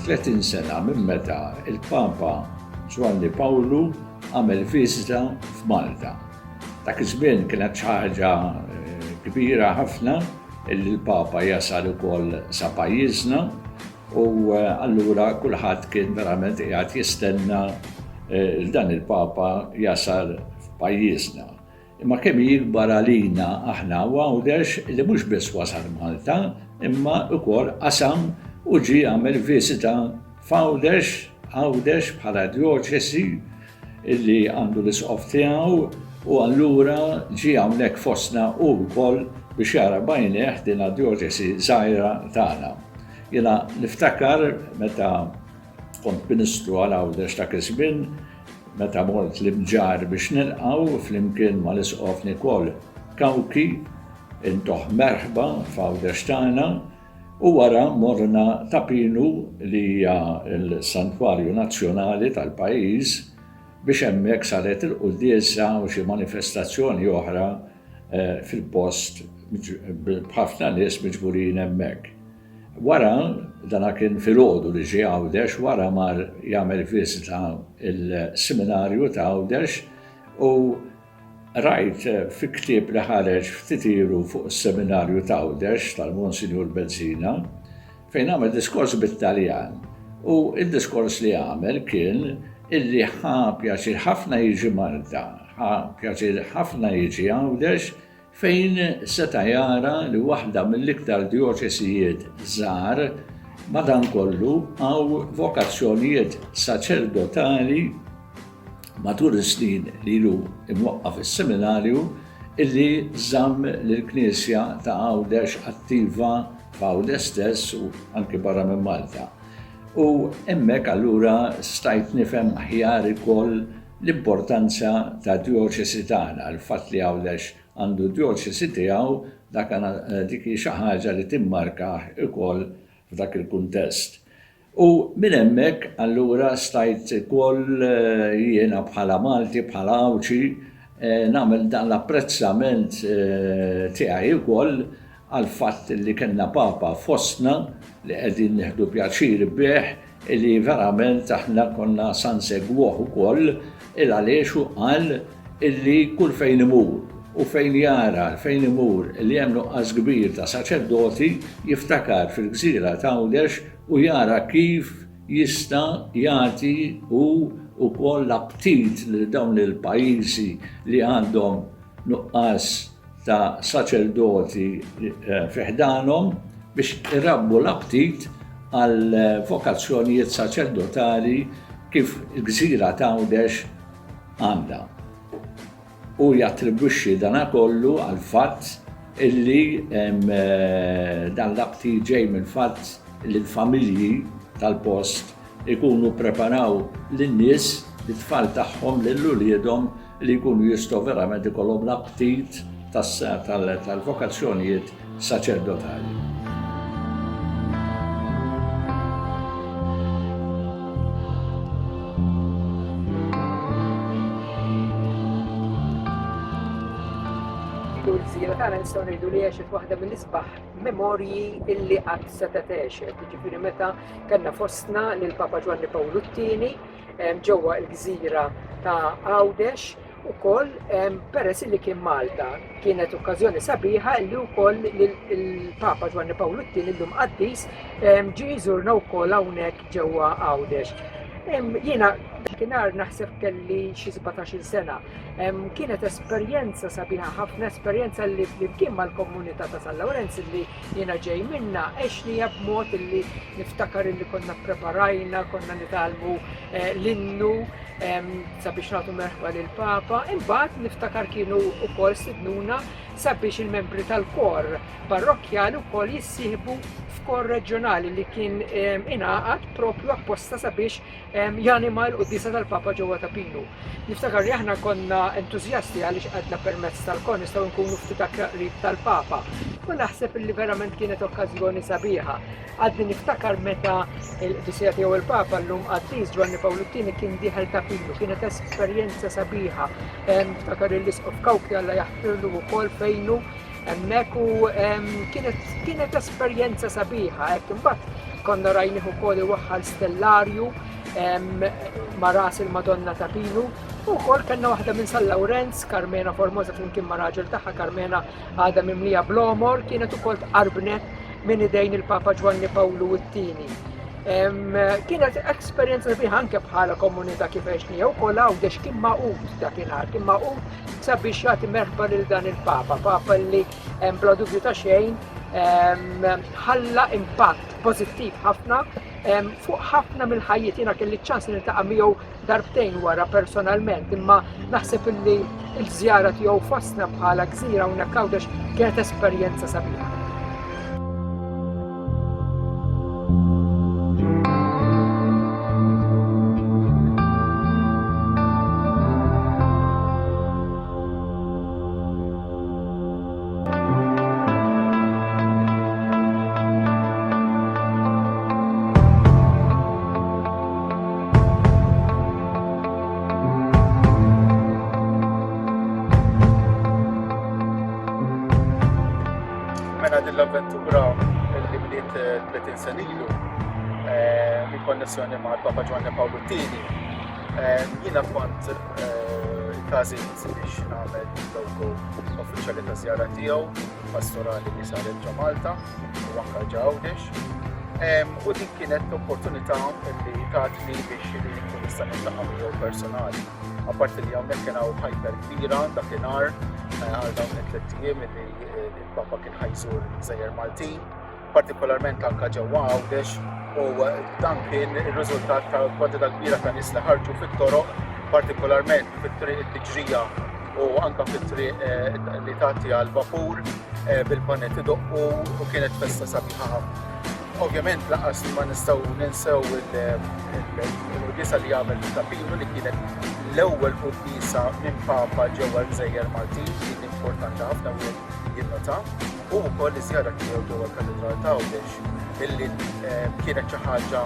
30 sena minn meta il-Papa Ġwanni Pawlu għamel viżita f'Malta. Dak iż-żmien kienet xi ħaġa eh, kbira ħafna illi l-Papa jasal ukoll sa pajjiżna u eh, allura kulħadd kien verament qiegħed jistenna eh, dan il-Papa jasal f'pajjiżna. Imma kemm hi ikbar għalina aħna u Għawdex li mhux biss wasal Malta imma wkoll qasam u ġie għamel viżita f'Għawdex, Għawdex bħala djoċesi illi għandu l-isqof tiegħu u allura ġie hawnhekk fostna hu wkoll biex jara b'għajnejh din djoċesi żgħira tagħna. Jiena niftakar meta Kont Ministru għal Għawdex dak iż-żmien meta mort l-Imġarr biex nilqgħu flimkien mal-Isqof Nikol Cauchi intuh merħba f'Għawdex tagħna u wara morna Ta' Pinu li hija l-Santwarju Nazzjonali tal-pajjiż biex hemmhekk saret il-quddiesa u xi manifestazzjoni oħra fil-post b'ħafna nies miġburin hemmhekk. Wara, dana kien filgħodu li ġie Għawdex, wara mar jagħmel viżita l-seminarju ta' Għawdex u rajt fi ktieb li ħareġ ftit ilu fuq is-seminarju ta' Għawdex tal-Monsinjur Bezzina fejn għamel diskors bit-Taljan. U d-diskors li għamel kien illi ħa pjaċir ħafna jiġi Malta, ħa pjaċir ħafna jiġi Għawdex fejn seta' jara li waħda mill-iktar djoċesijiet żgħar, madankollu hawn vokazzjonijiet saċerdotali matul is-snin li ilu imwaqqaf is-seminarju illi żamm lill-Knisja ta' Għawdex attiva f'Għawdex stess u anki barra minn Malta. U hemmhekk allura stajt nifhem aħjar ukoll L-importanza tad-djoċesi tagħna, il-fatt li Għawdex għandu d-djoċesi tiegħu, dak dik hi xi ħaġa li timmarkah ukoll f'dak il-kuntest. U minn hemmhekk allura stajt ukoll jiena bħala Malti, bħala Għawdxi, nagħmel dan l-apprezzament tiegħi wkoll għall-fatt li kellna Papa fostna li qegħdin nieħdu pjaċir bih li verament aħna konna sa nsegwuh ukoll il għaliex hu qal illi kull fejn imur u fejn jara fejn imur li hemm nuqqas kbir ta' saċerdoti jiftakar fil-gżira t'Għawdex u jara kif jista' jagħti hu wkoll l-aptit lil dawn il-pajjiżi li għandhom nuqqas ta' saċerdoti fi ħdanhom biex irabbu l-aptit għal vokazzjonijiet saċerdotali kif il-gżira t'Għawdex għandha. U jattribwixxi dana kollu għal fatt illi dan l-aptit ġej mill-fatt li l-familji tal-post ikunu ppreparaw lin-nies, lit-tfal tagħhom, lil uliedhom li jkunu jistgħu verament ikollhom l-aptit tal-vokazzjonijiet saċerdotali. Il-gżira tagħna nistgħu ngħidu li għexet waħda mill-isbaħ memorji illi qatt setgħet għexet. Jiġifieri meta kellna fostna lil Papa Ġwanni Pawlu t-tieni ġewwa l-gżira ta' Għawdex ukoll peress li kien Malta. Kienet okkażjoni sabiħa li wkoll il-Papa Ġwanni Pawlu t-tieni llum qaddis ġie jżurna wkoll hawnhekk ġewwa Għawdex. Jiena dakinhar naħseb kelli xi 17-il sena. Kienet esperjenza sabiħa ħafna, esperjenza li flimkien mal-komunità ta' San Lawrenz li jiena ġej minna, għexnija b'mod illi niftakar illi konna preparajna, konna nitgħallmu eh, l-innu sabiex nagħtu merħba lil Papa, imbagħad niftakar kienu wkoll stidnuna sabiex il-membri tal-kor parrokkjali wkoll jissieħbu f'kor reġjonali li kien ingħaqad propju apposta sabiex janima l-quddiesa tal-Papa ġewwa Ta' Pinu. Niftakar li aħna konna entużjasti għaliex għadna permezz tal-kor nistgħu nkunu ftit aktar qrib tal-Papa. U naħseb li verament kienet okkażjoni sabiħa. Għadni niftakar meta l-qdusija tiegħu il-Papa llum qaddis Ġwanni Pawlu t-tieni kien dieħel Ta' Pinu, kienet esperjenza sabiħa. Niftakar l-Isqof Kawki Alla jaħfirlu wkoll fejnu hemmhekk u kienet kienet esperjenza sabiħa hekk imbagħad. Konna rajnih ukoll iwaħħal stellarju ma' ras il-Madonna ta' Pinu. U wkoll kellna waħda minn San Lawrenz, Carmena Formosa flimkien ma' raġel tagħha Carmena għadha mimlija bl-għomor, kienet ukoll tqarbnet minn idejn il-Papa Ġwanni Pawlu t-tieni. Kienet esperjenza sabiħa anke bħala komunità kif għexnija wkoll Għawdex kien magħqud dakinhar, kien magħqud sabiex jagħti merħba lil dan il-Papa, Papa li bla dubju ta' xejn ħalla impatt pożittiv ħafna fuq ħafna mill-ħajjiet. Jiena kelli ċans niltaqa' miegħu darbtejn wara personalment, imma naħseb illi l-żjara tiegħu fostna bħala gżira hawnhekk Għawdex kienet esperjenza sabiħa. Mela din l-avventura li bdiet 30 eh, sena ilu eh, minn konnessjoni ma' Papa Ġwanni Pawlu II, eh, jiena kont każilt biex nagħmel logo uffiċjali ta' żjara tiegħu pastorali li saret ġo Malta u anke ġo Għawdex. U dik kienet opportunità li tatni biex li nkun nista' niltaqa' miegħu personali. Apparti li hawnhekk kien hawn ħajper kbira dakinhar eh, għal dawn it-tliet ijiem li eh, l-Papa kien ħajżur Gżejjer Maltin, partikolarment anke ġewwa Għawdex u eh, dan kien ir-riżultat ta' kwantità kbira ta' nies li ħarġu fit-toroq, partikolarment fit-triq it-tiġrija u anka fit-triq eh, li tagħti għal vapur eh, bil-panet idoqqu u kienet festa sabiħa ħafna. Ovvjament laqas ma nistgħu ninsew il-quddiesa li għamel fil-Tapinu li kienet l-ewwel quddiesa minn Papa ġewwa l-Gżejjer Maltin, kien importanti ħafna wieħed jinnota, u wkoll iż-żjara tiegħu ġewwa l-Katedral ta' Għawdex illi eh, kienet xi ħaġa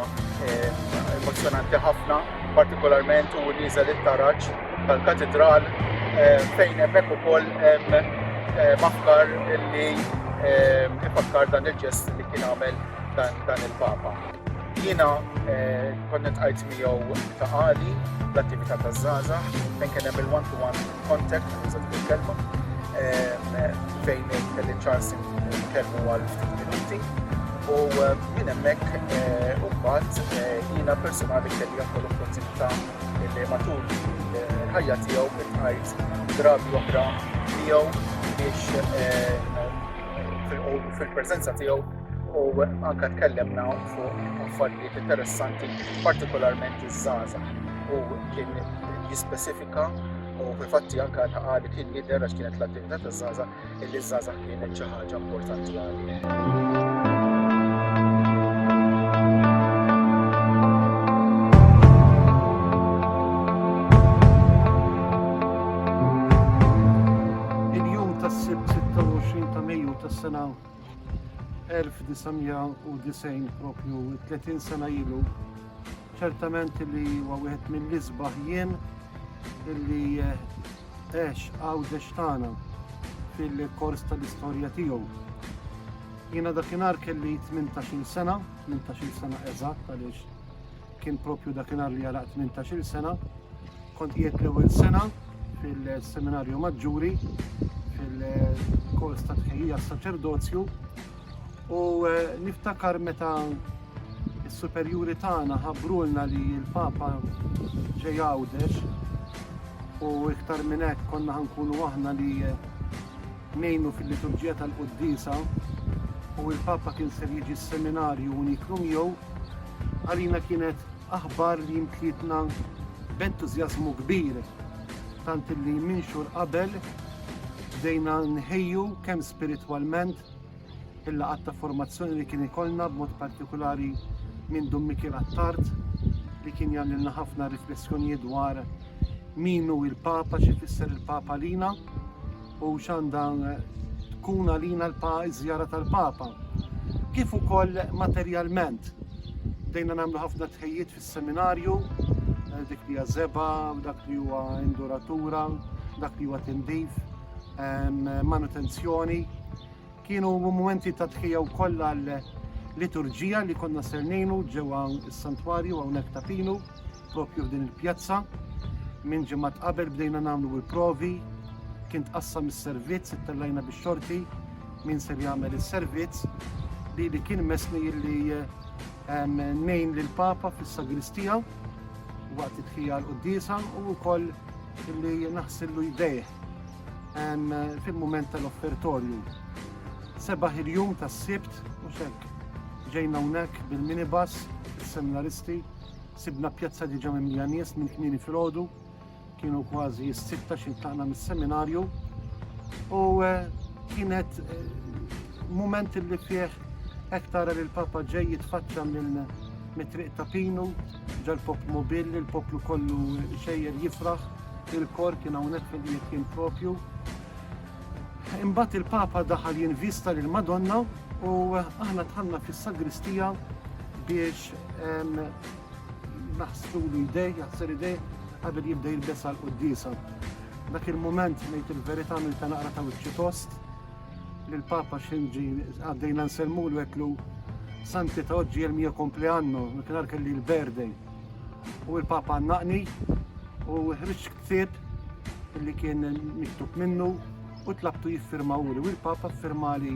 emozjonanti ħafna, partikolarment u nieżel it-taraġ tal-katidral eh, fejn hemmhekk ukoll hemm eh, mafkar li eh, ifakkar dan il-ġest li kien għamel dan il-Papa. Jiena kont nitqajt miegħu ta' għali l-attività ta' żgħażagħ fejn kien hemm il-one-to-one contact, nuża dik il-kelma, fejn kelli ċans nkellmu għal ftit minuti u minn hemmhekk u mbagħad jiena personali kelli anke l-opportunità li matul il-ħajja tiegħu iltqajt drabi oħra miegħu biex eh, fil-preżenza tiegħu u anka tkellemna fuq affarijiet interessanti, partikolarment iż-żgħażagħ u kien jispecifika u fil-fatti anka ta' li kien jidher għax kienet l-attività taż-żgħażagħ illi ż-żgħażagħ kienet xi ħaġa importanti għalih. Il-jum tas-Sibt 26 ta' Mejju tas-sena 1990 propju 30 sena ilu ċertament li huwa wieħed mill-isbaħ jiem illi eh, għex Għawdex tagħna fil-kors tal-istorja tiegħu. Jiena dakinhar kelli 18-il sena, 18-il sena eżatt għaliex kien propju dakinhar li għalaq 18-il sena. Kont qiegħed l-ewwel sena fil-seminarju maġġuri fil-kors ta' tħejjija saċerdozju u eh, niftakar meta s-superjuri tagħna ħabbrulna li l-Papa ġej Għawdex u iktar minn hekk konna ħankunu aħna li ngħinu fil-liturġija tal-quddiesa u l-Papa kien ser jiġi s-seminarju u niklu miegħu, għalina kienet aħbar li imtlietna b'entużjażmu kbir, tant li minn xhur qabel bdejna nħejju kemm spiritwalment il-laqgħat ta' formazzjoni li kien ikollna b'mod partikulari minn Dun Mikiel Attard li kien jagħmlilna ħafna riflessjonijiet dwar min hu il-Papa, x'ifisser il-Papa lina u x'għandha tkun għalina l-żjara tal-Papa. Kif ukoll materjalment. Bdejna nagħmlu ħafna tħejjiet fis-seminarju, eh, dik li hija żeba, dak li huwa induratura, dak li huwa tindif, manutenzjoni. Kienu mumenti ta' tħejja wkoll għal. liturġija li konna ser ngħinu ġewwa s-santwarju hawnhekk ta' Pinu, propju f'din il-pjazza. Minn ġimgħat qabel bdejna nagħmlu l-provi, kien tqassam is-servizz, ittellajna bix-xorti min ser jagħmel is-servizz li li kien mesni li ngħin lill-Papa fis-sagristija waqt it-tħija l-quddiesa u wkoll li naħsillu jdejh fil-mument tal-offertorju. Sebaħ il-jum tas-Sibt u xek ġejna hawnhekk bil-minibus, is-seminaristi, sibna pjazza diġà mimlija nies minn kmieni filgħodu, kienu kważi s-sitta xi tlaqna mis-seminarju u eh, kienet eh, mument li fih hekk tara li l-Papa ġej jitfaċċa minn mit-triq ta' Pinu, ġal pop mobil, il-poplu kollu xejjer jifraħ, il-kor kien hawnhekk fejn qiegħed kien propju. Imbagħad il-Papa daħal jinvista lil Madonna u aħna dħalna fis-sagristija biex naħslulu jdej, jaħsel idej qabel jibda jilbes għal quddiesa. Dak il-mument ngħid il-verità għamilta naqra ta' wiċċi tost lill-Papa xinġi għaddejna nsellmulu għedtlu Santità oggi è il mio compleanno, dakinhar kelli l-birthday. U l-Papa għannaqni u ħriġt ktieb li kien miktub minnu u tlabtu jiffirmawli u l-Papa ffirmali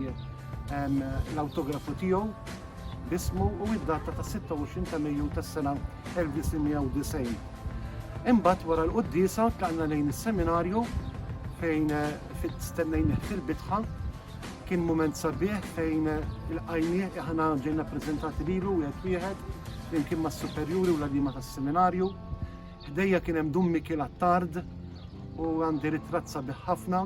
l-awtografu tiegħu b'ismu u id-data ta' 26 ta' Mejju tas-sena 1990. Imbagħad wara l-quddiesa tlaqna lejn is-seminarju fejn eh, stennejnih fil-bitħa kien mument sabiħ fejn eh, il-qajnieh aħna ġejna preżentati lilu wieħed wieħed flimkien mas-superjuri u l-għalliema tas-seminarju. Ħdejja kien hemm Dun Mikiel Attard u għandi ritratt sabiħ ħafna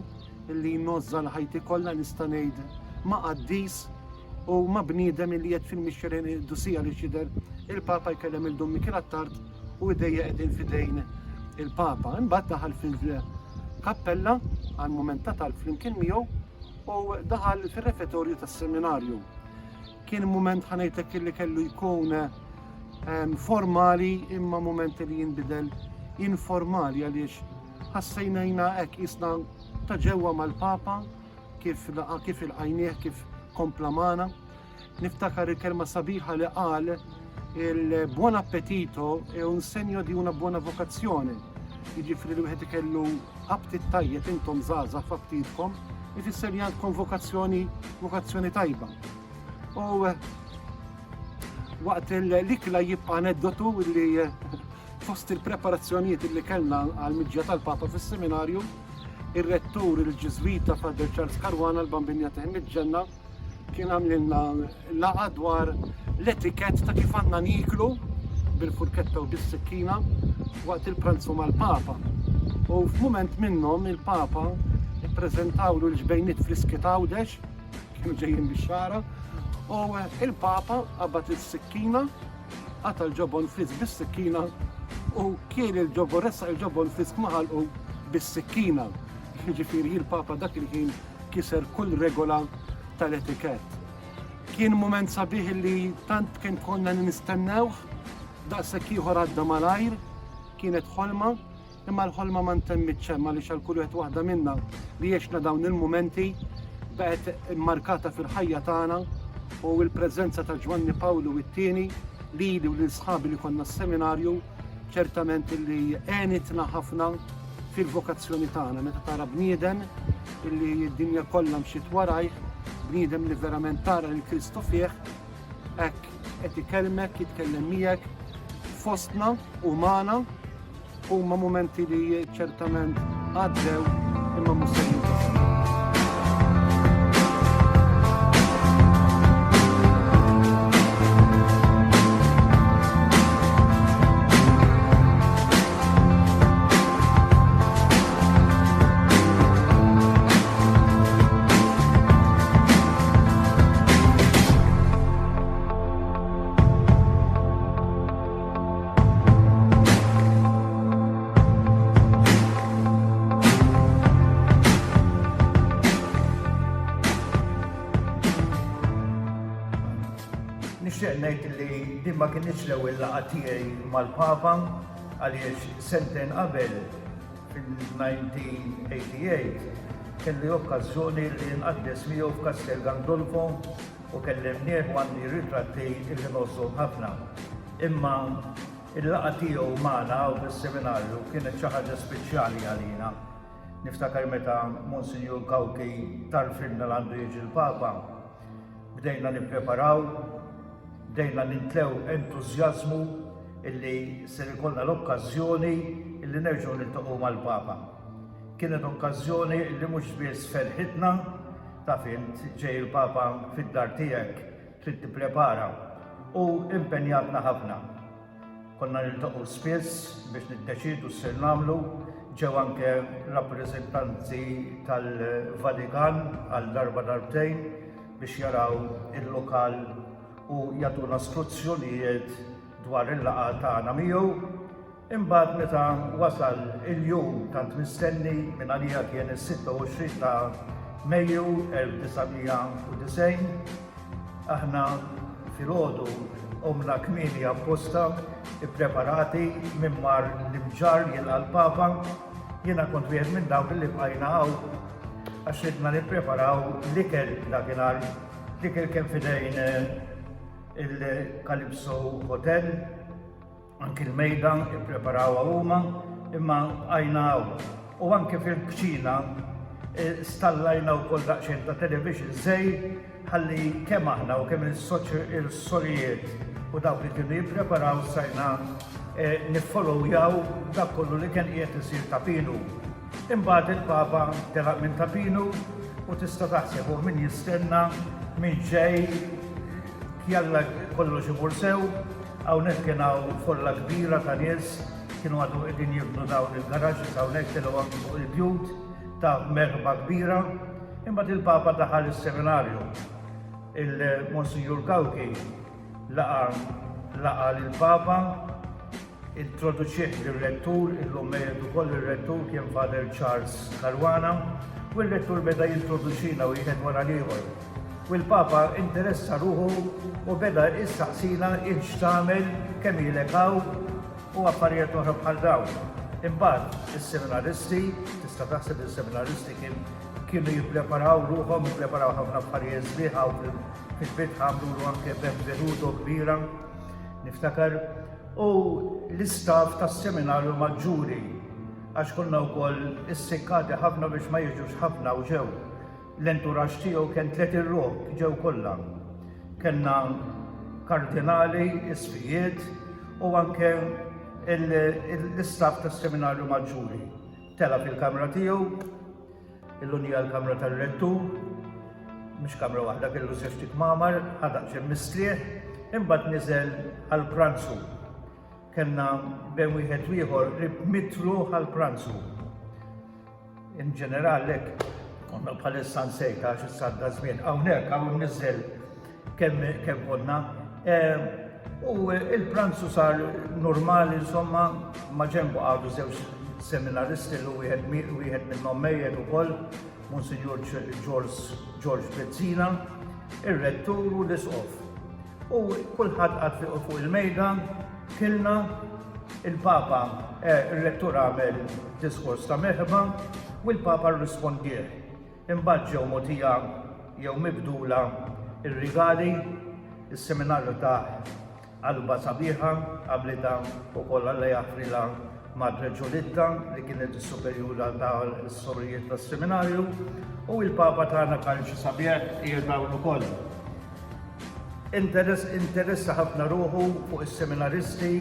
illi jnozza l-ħajti kollha nista' ngħid ma' qaddis u ma' bniedem illi qed fil-mixja lejn il-qdusija li jidher il-Papa jkellem il Dun Mikiel Attard u idejja qegħdin f'idejn il-Papa. Imbagħad daħal fil-kappella għal mument ta' talb flimkien miegħu u daħal fir-refetorju tas-seminarju. Kien mument ħanejtek illi kellu jkun ehm, formali imma mument li jinbidel informali għaliex ħassejnajna hekk isna ta' ġewwa mal-Papa kif laqa' kif ilqajnieh kif kompla magħna. Niftakar il-kelma sabiħa li qal il buon appetito è un segno di una buona vocazione. Jiġifieri li wieħed ikellu aptit tajjeb intom żgħażagħ f'aptitkom, ifisser li għandkom vokazzjoni vokazzjoni tajba. U eh, waqt l-ikla jibqa' aneddotu li eh, Fost il-preparazzjonijiet li kellna għall-miġja tal-Papa fis-seminarju, ir-rettur il-Ġiżwita Father Charles Caruana l-Bambin jagħtih mill-ġenna kien għamlilna laqgħa dwar l-etikett ta' kif għandna nieklu bil-furketta u bis-sikkina waqt il-pranzu mal-Papa. U f'mument minnhom il-Papa ippreżentawlu l-ġbejniet friski t'Għawdex, kienu ġejjin bix-xagħra, u il-Papa qabad is-sikkina Qata' l-ġobon frisk bis-sikkina u kiel il-ġobon, ressaq il-ġobon frisk ma' ħalqu bis-sikkina. Jiġifieri il-Papa dak il-ħin kiser kull regola tal-etikett. Kien mument sabiħ li tant kemm konna nistennewh, daqshekk ieħor għadda malajr, kienet ħolma Imma l-ħolma ma ntemmitx hemm għaliex għal kull wieħed waħda minna li għexna dawn il-mumenti baqgħet immarkata fil-ħajja tagħna u l-preżenza ta' Ġwanni Pawlu it-tieni lili u lil sħabi li konna s-seminarju ċertament li għenitna ħafna fil-vokazzjoni tagħna meta tara bniedem illi d-dinja kollha mxiet warajh, bniedem li verament tara lil Kristu fih, hekk qed ikellmek, jitkellem miegħek fostna u magħna Huma mumenti li ċertament għaddew imma mhux se jintesew. Nixtieq ngħid li din ma kinitx l-ewwel laqgħa tiegħi mal-Papa għaliex sentejn qabel fil-1988 kelli okkażjoni li nqaddes miegħu f'Castel Gandolfo. u kellimnieh u għandi ritratti li ngħożżhom ħafna. Imma il-laqgħa tiegħu magħna hawn fis-seminarju kienet xi ħaġa speċjali għalina. Niftakar meta Monsinjur Cauchi tarfilna l-għandu jiġi l-Papa, bdejna nippreparaw, bdejna nintlew entużjażmu illi ser ikollna l-okkażjoni illi nerġgħu niltaqgħu mal-Papa. Kienet okkażjoni illi mhux biss ferħitna, taf int ġej il-Papa fid-dar tiegħek trid tipprepara u impenjatna ħafna. Konna niltaqgħu spiss biex niddeċiedu x'ser nagħmlu, ġew anke rappreżentanti tal-Vatikan għal darba darbtejn biex jaraw il-lokal u jagħtuna struzzjonijiet dwar il-laqgħa tagħna miegħu. Imbagħad meta wasal il-jum tant mistenni minn għalija kien is-26 ta' Mejju 1990, Aħna filgħodu qomna kmieni apposta, ippreparati min mar l-Imġarr jilqa' l-Papa. Jiena kont wieħed minn dawk li bqajna hawn għax ridna nippreparaw l-ikel dakinhar. L-ikel kien f'idejn il-Calypso Hotel. Anki l-mejda ippreparawha huma, imma bqajna hawn. U anke fil-kċina eh, stallajna wkoll daqsxejn ta' television żej ħalli kemm aħna u kemm il-sorijiet u dawk li kienu jippreparaw sajna eh, niffollowjaw dak kollu li kien qiegħed isir ta' Pinu. Imbagħad il-Papa telaq minn ta' Pinu u tista' taħseb u min jistenna min ġej Jalla kollox imur sew, hawnhekk kien hawn folla kbira ta' nies, kienu għadhom qegħdin jibnu dawn il-garages hawnhekk telgħu anki fuq il-bjut ta' merħba kbira. Imbagħad il-Papa daħal is-seminarju. Il-Monsinjur Cauchi laqa' laqa' lill-Papa Introduċieh lir-rettur, illum mejjet ukoll ir-rettur kien Father Charles Caruana, u r-rettur beda jintroduċina wieħed wara l-ieħor. U l-Papa interessa ruħu u beda jistaqsina int x'tagħmel, kemm ilek hawn u affarijiet oħra bħal dawn. Imbagħad is-seminaristi, tista' taħseb is-seminaristi kien kienu jippreparaw ruħhom, jippreparaw ħafna affarijiet sbieħ hawn fil-bitħa għamlulu anke benvenuto kbira, niftakar. U l-istaff tas-Seminarju Maġġuri, għax konna wkoll issikkati ħafna biex ma jiġux ħafna u ġew. L-entourage tiegħu kien 30 ruħ, ġew kollha. Kellna kardinali, isqfijiet u anke l-istaff tas-Seminarju Maġġuri. Tela' fil-kamra tiegħu, Illum hija l-kamra tar-rettur, mhux kamra waħda kellu żewġt ikmamar, ħa daqsxejn mistrieħ, imbagħad niżel għall-pranzu. Kellna bejn wieħed u ieħor qrib mitru għall-pranzu. In ġeneral hekk konna bħalissa nsejt għax issa għadda żmien. Hawnhekk hawn niżel kemm kemm konna. Eh, u il-pranzu sar normali insomma ma ġenbu għadu żewġ seminaristi li wieħed wieħed minnhom mejjet ukoll Monsignor George George Bezzina, ir-rettur u l-isqof. U kulħadd qagħad fuq il-mejda, kilna, il-Papa, eh, ir-rettur għamel diskors ta' merħba u l-Papa rrispondih. Imbagħad ġew mogħtija jew mibdula r-rigali, is-seminarju ta qalba sabiħa għamlitha wkoll Alla jaħfrilha Madre Ġulitta li kienet is-superjura tas-sorijiet tas-seminarju u l-Papa tagħna kalċi sabiħ qiegħed hawn ukoll. Interess, interessa ħafna ruħu fuq is-seminaristi,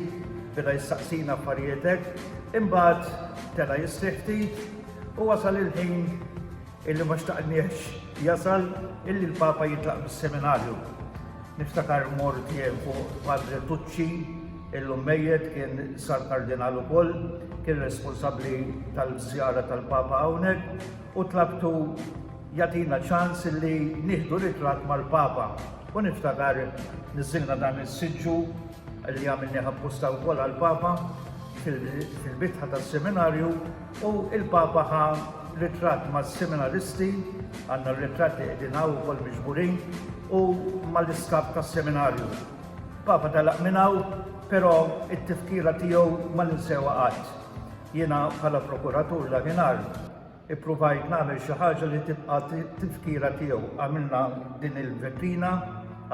beda jistaqsina affarijiet hekk, imbagħad tela' jistrieħ ftit U wasal il-ħin illi ma xtaqniex jasal illi l-Papa jitlaq mis-seminarju. Niftakar mort jien fuq Padre Tucci, illum mejjet kien sar kardinal ukoll, kien responsabbli tal-żjara tal-Papa hawnhekk u tlabtu jagħtina ċans illi nieħdu ritratt mal-Papa. U niftakar niżilna dan is-siġġu li għamilnieh apposta wkoll għall-Papa fil-bitħa tas-seminarju U il-Papa ħa ritratt mas-seminaristi, għandna r-ritratti qegħdin hawn ukoll miġburin, u mal-istaff tas-seminarju. Papa telaq minn hawn, però it-tifkira tiegħu ma ninsewha qatt. Jiena bħala prokuratur dakinhar ippruvajt nagħmel xi ħaġa li tibqa' tifkira tiegħu. Għamilna din il-vetrina.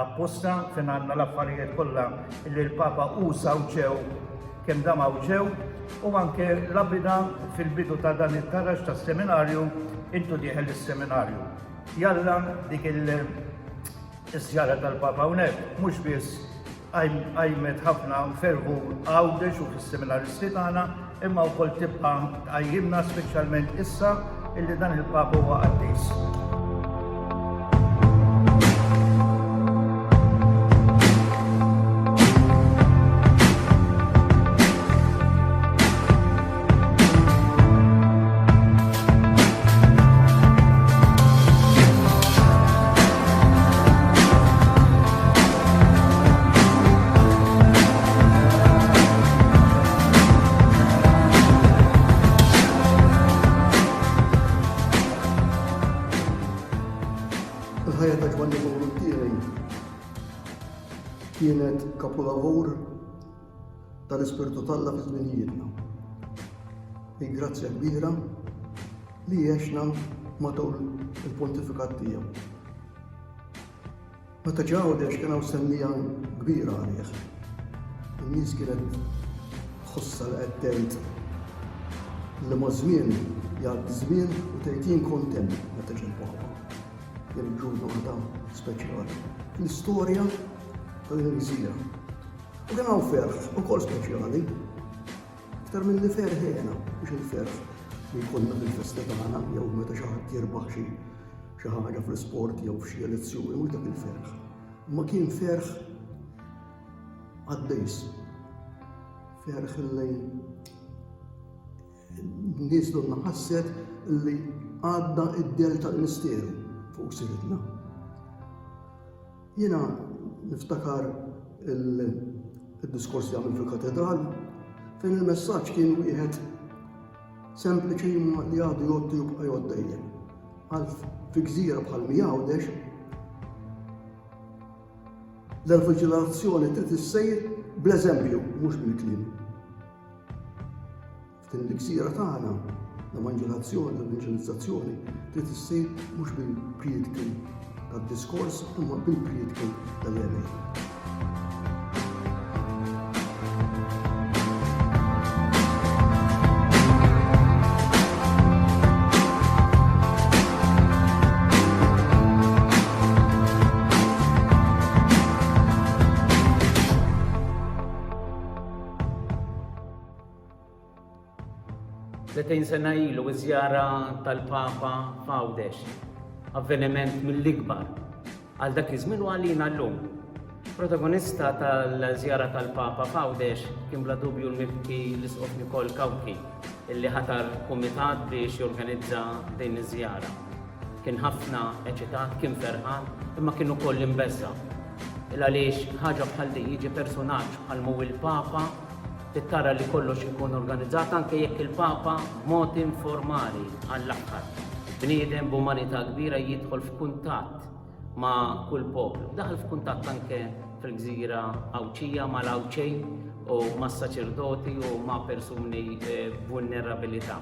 apposta fejn għandna l-affarijiet kollha li l-Papa uża u ġew kemm dam hawn ġew u anke labida fil-bidu ta' dan it-taraġ tas-seminarju intu dieħel is-seminarju. Jalla dik il-żjara tal-Papa hawnhekk mhux biss qajmet ħafna ferħu Għawdex u fis-seminaristi tagħna, imma wkoll tibqa' tqajjimna speċjalment issa illi dan il-Papa huwa qaddis. Il-ħajja ta' Ġwanni Pawlu t-Tieni kienet kapolavur tal-Ispirtu t'Alla fi żminijietna. Hi grazzja kbira li għexna matul il-pontifikat tiegħu. Meta ġie Għawdex kien hawn stennija kbira għalih. In-nies kienet tħossha li qed tgħid li maż-żmien jgħaddi żmien u tgħid jien kont hemm meta ġie l-Papa. Kienet ġurnata speċjali fl-istorja ta' din il-gżira. U kien hawn ferħ ukoll speċjali. Iktar milli ferħ hena, mhux il-ferħ li jkollna fil-festa tagħna jew meta xi ħadd jirbaħ xi xi ħaġa fl-isport jew f'xi elezzjoni, mhux dak il-ferħ. Imma kien ferħ qaddis. Ferħ li n-nies donna ħasset li għadda id-del tal-misteru fuq siritna. Jiena niftakar il-diskors li għamil fil-katedral fejn il-messaġġ kien wieħed sempliċi imma li għadu jgħoddu jibqa' jgħodd dejjem. Għal fi gżira bħal Għawdex l-evanġelizzazzjoni trid issejr bl-eżempju mhux bil-kliem. F'din il-gżira tagħna, l-evanġelazzjoni, l-evanġelizzazzjoni trid issir mhux bil-priedki tad-diskors imma bil-priedki tal-għemil. 30 sena ilu iż-żjara tal-Papa f'Għawdex, avveniment mill-ikbar għal dak iż-żmien u għalina llum. Protagonista tal-żjara tal-Papa f'Għawdex kien bla dubju l-mibki l-Isqof Nikol Cauchi illi ħatar kumitat biex jorganizza din iż-żjara. Kien ħafna eċitat, kien ferħan, imma kien ukoll imbeżża'. Il għaliex ħaġa bħal din jiġi persunaġġ bħal mhu il-Papa, trid tara li kollox ikun organizzat anke jekk il-Papa b'mod informali għall-aħħar. Bniedem b'umanità kbira jidħol f'kuntatt ma' kull poplu. Daħal f'kuntatt anke fil-gżira Għawdxija mal-Għawdxejn u mas-saċerdoti u ma' persuni eh, b'vulnerabilità.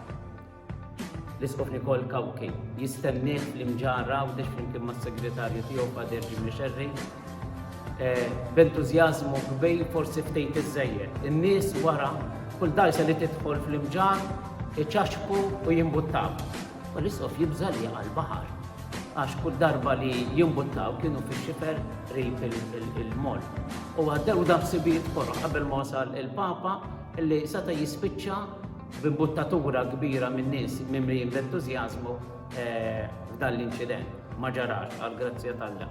L-Isqof Nikol Cauchi jistennieh fl-Imġarr Għawdex flimkien mas-segretarju tiegħu Father Jimmy Scerri eh, b'entużjażmu kbir forsi ftit iżżejjed. In-nies wara kull dajsa li tidħol fl-Imġarr iċaxxpu u jimbuttaw. U l-Isqof jibża' li jaqa' l-baħar għax kull darba li jimbuttaw kienu fix-xifer qrib il-moll. U għaddew da ħsibijiet koroh qabel ma wasal il-Papa li seta' jispiċċa B'imbuttatura kbira min-nies mimlijin b'entużjażmu f'dan l-inċident. Ma ġarax, għall-grazzja t'Alla.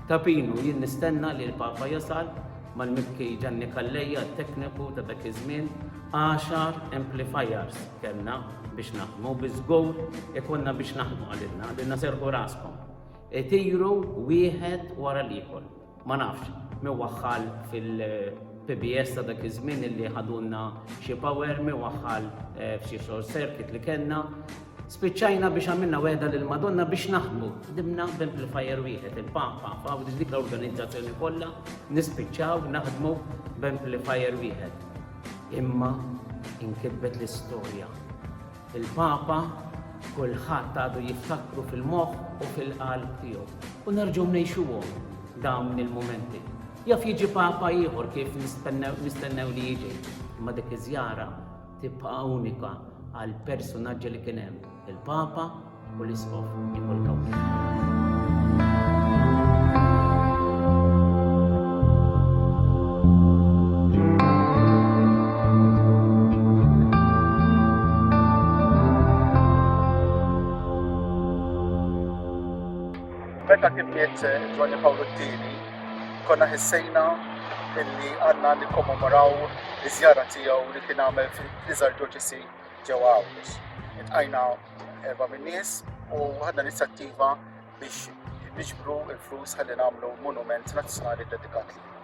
Ta' Pinu, jien nistenna li l-Papa jasal mal-mibki Ġanni Calleja, t-tekniku ta' dak iż-żmien, għaxar amplifiers kellna biex naħdmu, bi żgur ikollna biex naħdmu qalilna, qalilna serrħu raskom. Itiru wieħed wara l-ieħor. Ma nafx, min waħħal fil-PBS ta' dak iż-żmien illi ħadulna xi power, min waħħal eh, f'xi short circuit li kellna. Spiċċajna biex għamilna wegħda lil Madonna biex naħdmu. Ħdimna b'amplifier wieħed, il-Papa, f'Għawdex dik l-organizzazzjoni kollha, nispiċċaw naħdmu b'amplifier wieħed. Imma inkitbet l-istorja. Il-Papa kulħadd għadu jiftakru fil-moħħ u fil-qalb tiegħu. U nerġgħu ngħixuhom. dawn il-mumenti. Jaf jiġi Papa ieħor kif nistennew li jiġi, imma dik iż-żjara tibqa' unika għal persunaġġi li kien hemm, il-Papa u l-Isqof Nikol Cauchi. Meta kien miet Ġwanni Pawlu t-Tieni, konna ħissejna illi għandna nikkommemoraw iż-żjara tiegħu li kien għamel fl-iżgħar djoċesi ġewwa Għawdex. Iltqajna erba' min-nies u ħadna inizjattiva biex niġbru l-flus ħalli nagħmlu monument nazzjonali dedikat lilu.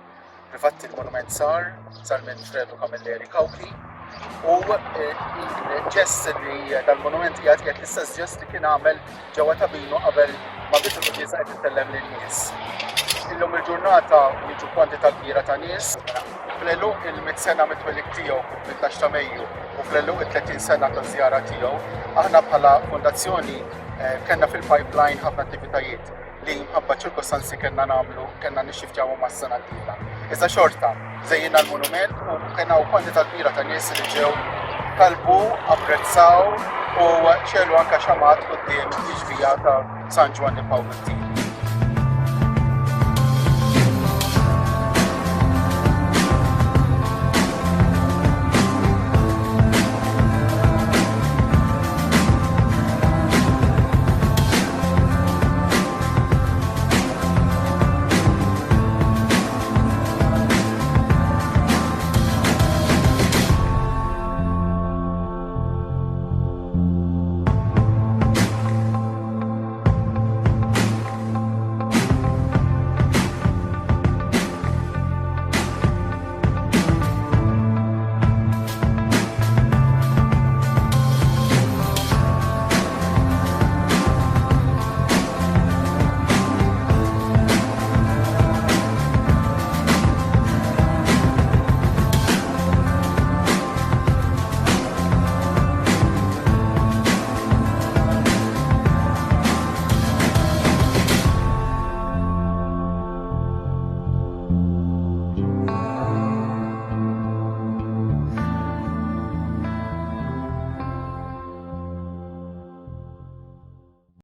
Fil-fatt il-monument sar, sar minn Fredu Camilleri Cauchi u eh, il-ġest li dal-monument qiegħed qiegħed l-istess ġest li kien għamel ġewwa tabinu qabel ma bidu quddiesa qed ittellem lin-nies. Illum il-ġurnata jiġu kwantità kbira ta' nies. Fl-għeluq il-mitt sena mit-twelid tiegħu fit-18 ta' Mejju u fl-għeluq it-30 sena taż-żjara tiegħu, aħna bħala fondazzjoni eh, kellna fil-pipeline ħafna attivitajiet li mħabba ċirkostanzi kellna nagħmlu, kellna nixxiftjawhom għas-sena d-dieħla. Iżda xorta, żejjinna l-monument u kellna kwantità kbira ta' nies li ġew talbu, apprezzaw u xegħlu anke xamgħat quddiem ix-xbieha ta' San Ġwanni Pawlu t-Tieni.